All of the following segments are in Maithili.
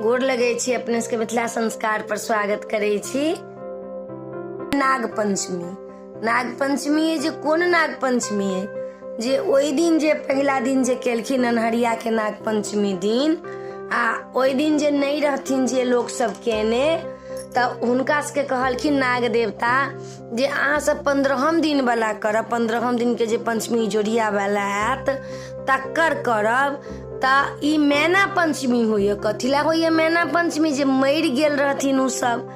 गोर लगै छी अपने सबके। मिथिला संस्कार पर स्वागत करै छी। नाग पंचमी, नाग पंचमी जे कोन नाग पंचमी है जे ओहि दिन जे पहिला दिन जे केलखिन अन्हरिया के नाग पंचमी दिन, आ ओहि दिन जे नहि रहथिन जे लोक सब केने, तऽ हुनका सबके कहलखिन नाग देवता जे अहाँ सब 15 दिन वाला करब, 15 दिन के जे पंचमी जोड़िया वाला आयत तकर करब। तऽ ई मैना पंचमी होइए। कथी ला होइए मैना पंचमी? जे मरि गेल रहथिन ओ सब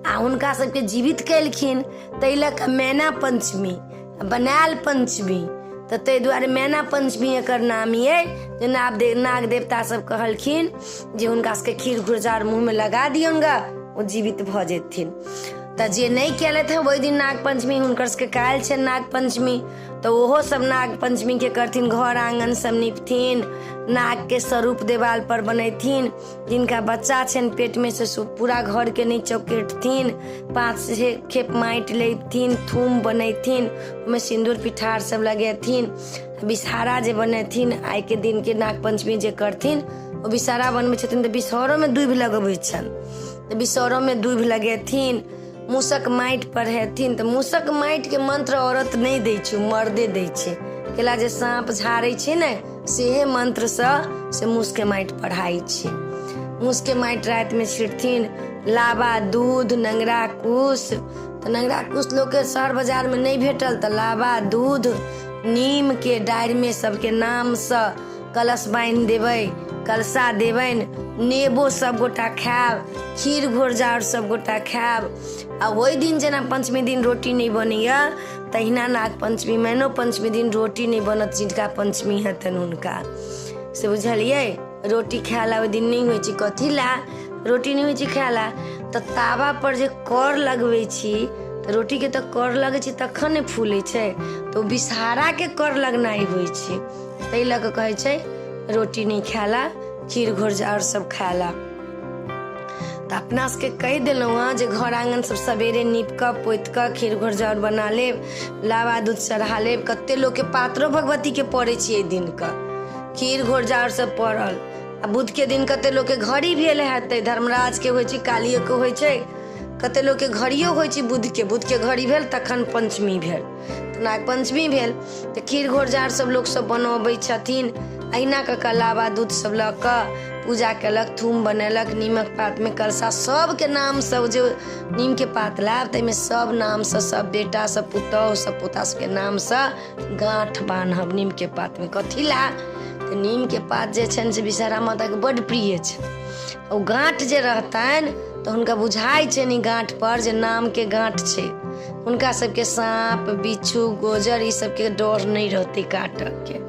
आ हुनका सबके जीवित केलखिन, ताहि लऽ कऽ मैना पंचमी बनायल पंचमी। तऽ ताहि दुआरे मैना पंचमी एकर नाम ये जे नाग देवता सब कहलखिन जे हुनका सबके खीर घुरजार मुँहमे लगा दियौन गा, ओ जीवित भऽ जेथिन। तऽ जे नहि केलथि हँ ओहि दिन नाग पंचमी, हुनकर सबके काल्हि छनि नाग पंचमी, तऽ ओहो सब नाग पंचमी के करथिन। घर आंगन सब निपथिन, नाग के स्वरूप देवाल पर बनेथिन। जिनका बच्चा छनि पेट में से पूरा घर के नहि चौकेटथिन, 5-6 खेप माटि लेथिन, थूम बनेथिन, ओहिमे सिन्दूर पिठार सब लगेथिन। विषहारा जे बनेथिन आइ के दिन के नाग पंचमी जे करथिन, ओ विषहारा बनबै छथिन तऽ विषहरो में दूभि लगबै छनि, तऽ विषहरो में दूभि लगेथिन। मूसक माटि पढ़ेथिन, तऽ मूसक माटिके मंत्र औरत नहि दै छै, मर्दे दै छै। केला जे साँप झाड़ै छै ने, सेहे मंत्रसँ से मूसके माटि पढ़ाइ छै। मूसके माटि रातिमे छिटथिन, लाबा दूध नंगरा कुश। तऽ नंगरा कुश लोकके शहर बाजारमे नहि भेटल, तऽ लाबा दूध नीमके डारिमे सबके नामसँ कलश बान्हि देबै, कलशा देबनि, नेबो सब गोटा खायब, खीर घोरजाउर सब गोटा खायब। आ ओहि दिन जेना पंचमी दिन रोटी नहि बनैया, तहिना नाग पंचमी मैनो पंचमी दिन रोटी नहि बनत जिनका पंचमी हेतनि हुनका, से बुझलियै। रोटी खाय ला ओहि दिन नहि होइ छै। कथी ला रोटी नहि होइ छै खाय ला? तऽ तावा पर जे कर लगबै छी तऽ रोटीके तऽ कर लगै छै तखन ने फूलै छै, तऽ ओ विषहाराके कर लगनाइ होइ छै। ताहि लऽ कऽ कहै छै रोटी नहि खायला, खीर घोरजाउर सब खायला। तऽ अपना सबके कहि देलहुँ हँ जे घर आङ्गन सब सवेरे नीप कऽ पोति कऽ खीर घोरजाउर बना लेब, लावा दूध चढ़ा लेब। कते लोकके पातरो भगवतीके पड़ै छै एहि दिनके, खीर घोरजाउर सब पड़ल। आ बुधके दिन कते लोकके घड़ी भेल हेतै, धर्मराजके होइ छै, कालियोके होइ छै, कते लोकके घड़ियो होइ छै बुधके। बुधके घड़ी भेल तखन पंचमी भेल, तऽ नाग पंचमी भेल। तऽ खीर घोरजाउर सब लोक सब बनबै छथिन। अहिना कऽ कऽ लावा दूध सब लऽ कऽ पूजा केलक, थूम बनेलक, नीमक पातमे कलशा सबके नामसँ जे नीमके पात लायब ताहिमे सब नामसँ सब बेटा सब पुतोहु सब पोता सबके नामसँ गाँठ बान्हब नीमके पातमे। कथी ला? तऽ नीमके पात जे छनि से विषहरा माताके बड्ड प्रिय छै। ओ गाँठ जे रहतनि तऽ हुनका बुझाइ छनि ई गाँठ पर जे नामके गाँठ छै, हुनका सबके साँप बिच्छू गोजर ई सबके डर नहि रहतै काटऽके।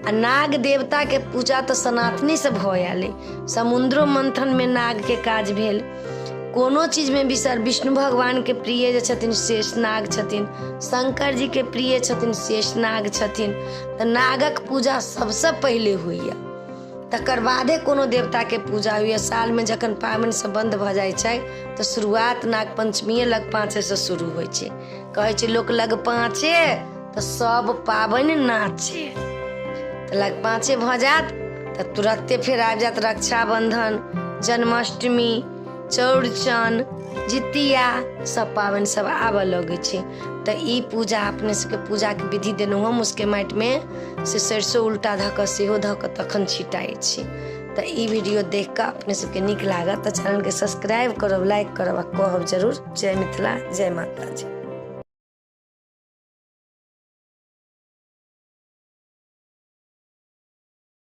आ नाग देवताके पूजा तऽ सनातनीसँ भऽ आयल अइ। समुद्रो मन्थनमे नागके काज भेल। कोनो चीजमे विसर विष्णु भगवानके प्रिय जे छथिन शेष नाग छथिन, शंकर जीके प्रिय छथिन शेष नाग छथिन। तऽ नागक पूजा सबसँ पहिले होइए, तकर बादे कोनो देवताके पूजा होइए। सालमे जखन पाबनि सब बन्द भऽ जाइ छै तऽ शुरुआत नाग पंचमीए लग पाँचेसँ शुरू होइ छै। कहै छै लोक लग पाँचे तऽ सब पाबनि नाचे। तऽ लग पाँचे भऽ जायत तऽ तुरत्ते फेर आबि जायत रक्षाबंधन, जन्माष्टमी, चौड़चन, जितिया, सब पाबनि सब आबऽ लगै छै। तऽ ई पूजा अपने सबके पूजाके विधि देलहुँ हम। उसके माटिमे से सरिसो उल्टा धऽ कऽ सेहो धऽ कऽ तखन छिटाइ छी। तऽ ई वीडियो देख कऽ अपने सबके नीक लागत तऽ चैनलके सब्सक्राइब करब, लाइक करब आ कहब जरूर। जय मिथिला, जय माताजी।